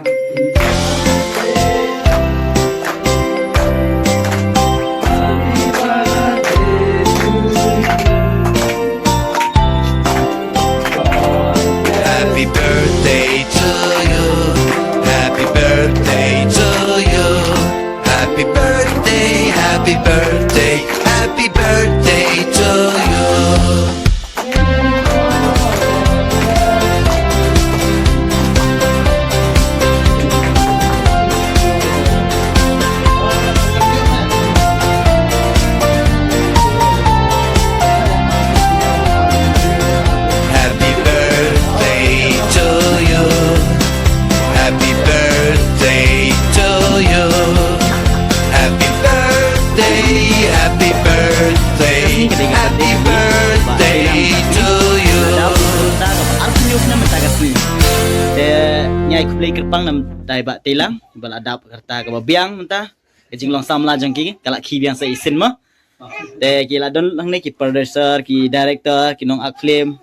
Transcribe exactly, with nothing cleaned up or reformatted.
Happy birthday to you. Happy birthday to you. Happy birthday, happy birthday, happy birthday to you. Happy birthday to you. Happy birthday to you. Happy birthday, happy birthday, happy birthday to you. Te ngi ai khublei kyrpang na i Bah Teilang ba la dap ka rta kaba biang mynta. Ka jinglong samla jong ki ka la khie biang sa shisien mo. Te ki la don hangne ki producer, ki director, ki nongakt film,